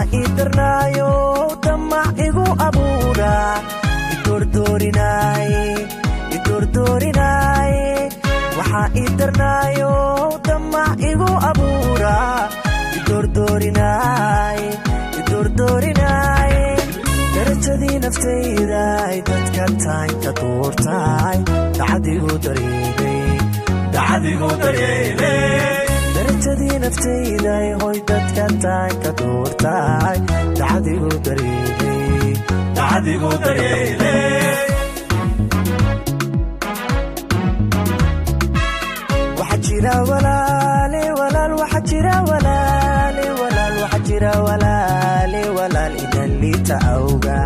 Waxaa ii darnaayo damac igu abuura, idordoorinaaye, idordoorinaaye. Waxaa ii darnaayo damac igu abuura, idordoorinaaye, idordoorinaaye. Darajadii naftayday dadka taanka duurtaay, dacadigu daryeelay, dacadigu daryeelay. Darajadii naftayday hoy dadka taanka duurtaay, dacadigu daryeelay, dacadigu daryeelay. Waxa jira walaale walaal, waxa jira walaale walaal, waxa jira walaale walaal inan liita awga.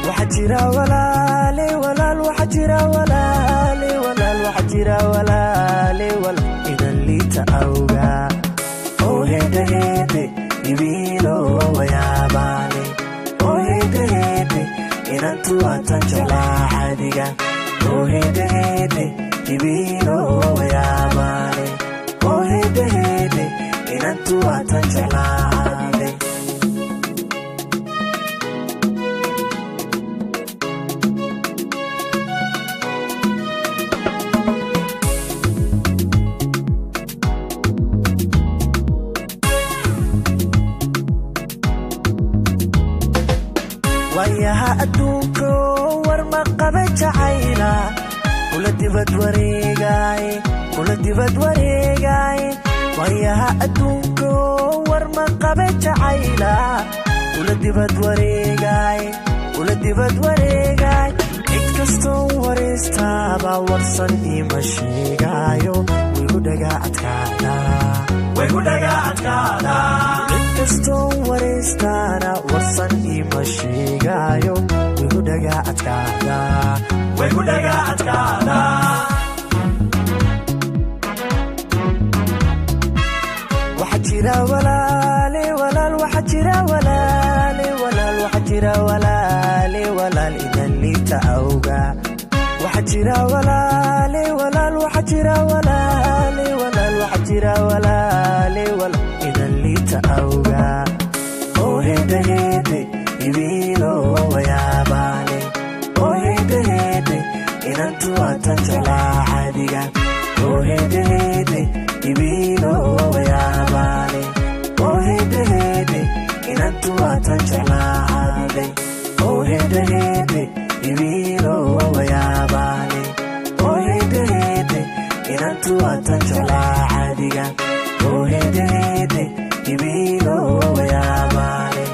Waxa jira walaale walaal, waxa jira walaale walaal, waxa jira walaale walaal inan liita awga. Oo hede hede ibiilo wayaabaale, oo hede hede inantu waatan jeclaa caadiga. Oo hede hede ibiilo wayaabaale, oo hede hede inantu waatan jeclaade. Waayaha adduunko war ma qaba jacayla, kula dibad wareegaay, kula dibad wareegaay. Waayaha adduunko war ma qaba jacayla, kula dibad wareegaay, kula dibad wareegaay. Cid kastoo waraystaaba warsan iima sheegaayo, wigu dhaga adkaada, waygu dhaga adkaada. Cid kastoo waraystaana warsan iima sheegaayo, wigu dhaga adkaada, waygu dhaga adkaada. Waxa jira walaale walaal, waxa jira walaale walaal, waxa jira walaale walaal inan liita awga. Waxa jira walaale walaal, waxa jira walaale walaal, waxa jira walaale walaal inan liita awga. Oo hede hede ibiilo wayaabaale, oo hede hede inantu waatan jeclaa caadiga. Oo hede hede ibiilo wayaabaale, oo hede hede inantu waatan jeclaade. Oo hede hede ibiilo wayaabaale, oo hede hede inantu waatan jeclaa caadiga. Oo hede hede ibiilo wayaabaale.